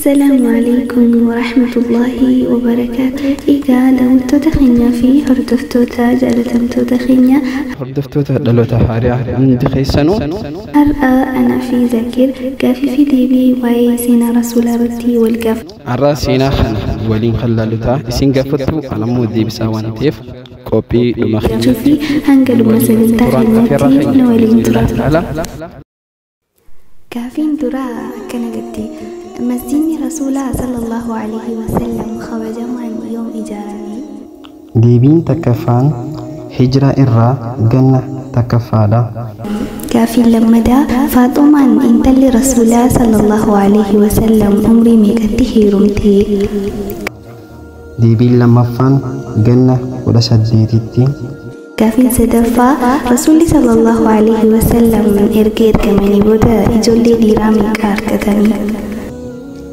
Assalaamu alaikum warahmatullaahi wabarakaatu. Egaa daawwattoota keenyaa fi hordoftoota jaalatamtoota keenya, Hordoftoota dhaloota haaraa hundi keessanuu, har'a anaa fi Zakir gaafii fi deebii waa'ee seenaa rasuulaa irratti wal Har'a seenaa kana waliin kan laallu ta'a. Isin gaafattu, anammoo deebisaa waan ta'eef qophii dhuma gaafachuu fi hanga dhuma sagantaa keenyaatti nu waliin tura. Gaafiin duraa akkana jetti: Masjidni rasuulaa sallallahu alaihi wasallam kabajamaan yoom ijaarame? Deebiin takkaffaan hijiraa irraa ganna takkaffaadha. Gaafiin lammadaa: Faaxumaan intalli rasuulaa sallallahu alaihi wasallam umrii meeqatti heerumte? Deebiin lammaffaan ganna 18tti. Gaafiin sadaffaa: Rasuulli sallallahu alaihi wasallam erga ergamanii booda ijoollee dhiiraa meeqa argatanii?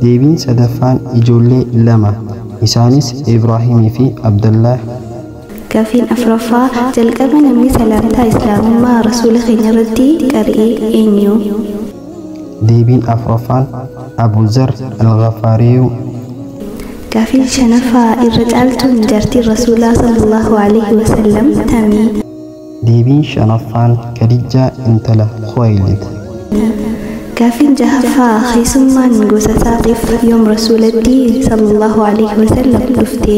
Deebiin sadaffaan ijoollee lama, isaanis Ibraahimii fi Abdallah. Gaafiin afuraffaa: jalqaba namni salaamtaa islaamummaa rasuula keenya irratti qara'e eenyu? Deebiin afuraffaan Abu Zar Al-Ghafaariyu. Gaafiin shanaffaa: irra caaltuun jaartiin rasuulaa sallallahu alaihi wasallam tamii? Deebiin shanaffaan Khadijaa intala Khuwaylid. Gaafiin jahaffaa: keessummaan gosa Saaqif yoom rasuulatti sallallahu alaihi wasallam dhufte?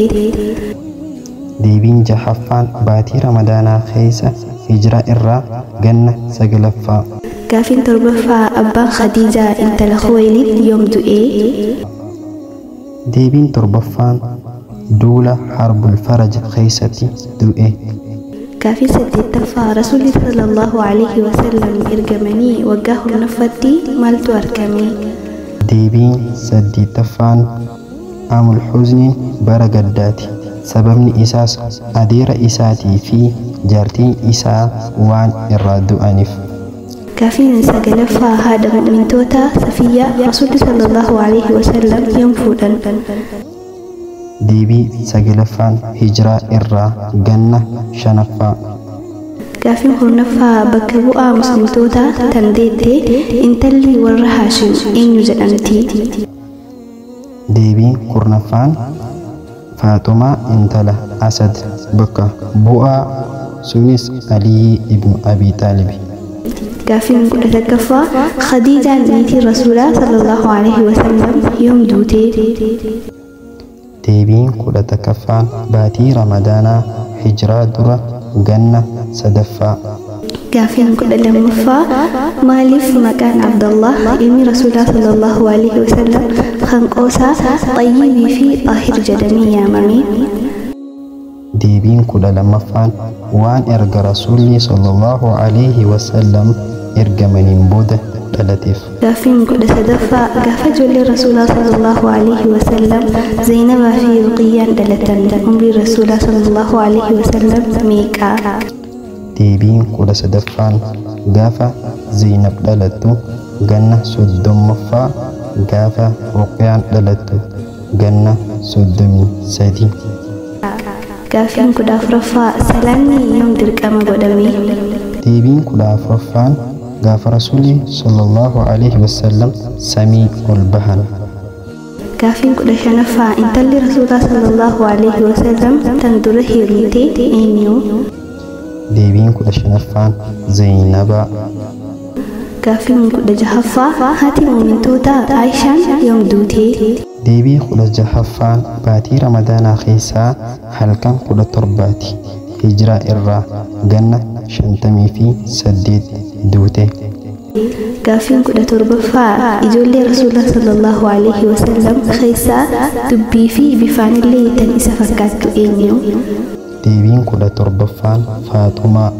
Deebiin jahaffaan baatii Ramadaanaa keessa, hijiraa irraa ganna sagalaffaa. Gaafiin torbaffaa: abbaan Khadiijaa intala Khuwaylid yoom du'e? Deebiin torbaffaan duula Harbul Faraj keessatti du'e. Gaafiin saddeettaffaa: rasuulli sallallahu alaihi wasallam ergamanii waggaa 10ffaatti maaltu argame? Deebiin saddeettaffaan Amul Huzniin, bara gaddaati. Sababni isaas adeera isaatii fi jaartiin isaa waan irraa du'aniif. Gaafiin sagalaffaa: haadha mu'mintoota Safiyyaa rasuulli sallallahu alaihi wasallam yoom fuudhan? Deebii sagalaffaan hijiraa irraa ganna shanaffaa. Gaafiin 10ffaa: bakka bu'aa muslimtoota tan deette intalli warra Haashim eenyu jedhamti? Deebiin 10ffaan Faaxumaa intala Asad, bakka bu'aa sunis Aliyyi ibnu Abi Xaalibi. Gaafiin 11ffaa: Khadiijaan niitiin rasuulaa sallallahu alaihi wasallam yoom duute? Deebiin 11ffaan baatii Ramadaanaa, hijiraa dura ganna sadaffaa. Gaafiin 12ffaa: maaliif maqaan Abdallah ilmi rasuulaa sallallahu alaihi wasallam kan qoosaa Xayyibii fi Xaahir jedhamee yaamame? Deebiin 12ffaan waan erga rasuulli sallallahu alaihi wasallam ergamaniin booda dhalateef. Gaafiin 13ffaa: gaafa ijoollee rasuulaa sallallahu alaihi wasallam Zaynabaa fi Ruqiyyaan dhalatan umrii rasuulaa sallallahu alaihi wasallam meeqa? Deebiin 13ffaan gaafa Zaynab dhalattu ganna 30ffaa, gaafa Ruqiyaan dhalattu ganna 33. Gaafiin 14ffaa: salaanni yoom dirqama godhame? Deebiin 14ffaan gaafa rasuulli sallallahu alaihi wasallam samii ol bahan. Gaafiin 15ffaa: intalli rasuulaa sallallahu alaihi wasallam tan dura heerumte eenyu? Deebiin 15ffaan Zaynabaa. Gaaffiin 16ffaa: haati muumintootaa Aayishaan yoom duute? Deebii 16ffaan baatii Ramadaanaa keessaa halkan 17ti, hijiraa irraa ganna 58 duute. Gaaffiin 17ffaa: ijoollee rasuula sallallahu alaihi wasallam keessaa dubbii fi bifaanillee tan isa fakkaattu eenyu? Deebiin 17ffaan Faaxumaa.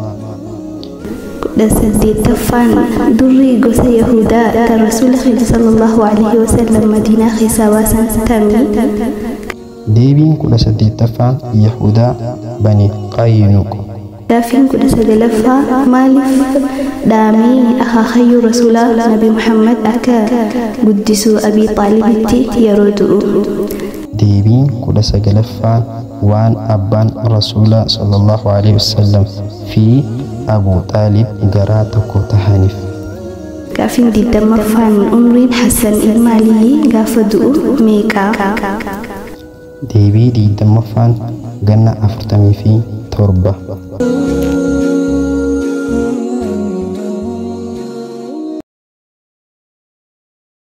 18ffaan: durri gosa Yahudaa tan rasuula keenya sallallahu alaihi wasallam Madiinaa keessaa baasan tamii? Deebiin 18ffaan Yahudaa Bani Qaynuq. Gaaffiin 19ffaa: maaliif dhaamee akaakayyuu rasuulaa Nabi Muhammad akka guddisu Abii Xaalibitti yeroo du'u? Deebiin 19ffaan waan abbaan rasuulaa sallallahu alaihi wasallam fi Abu Xaalib garaa tokko tahaniif. Gaafiin 20ffaan umriin Hassan ilma Aliyyii gaafa du'u meeqa? Deebii 20ffaan ganna 47.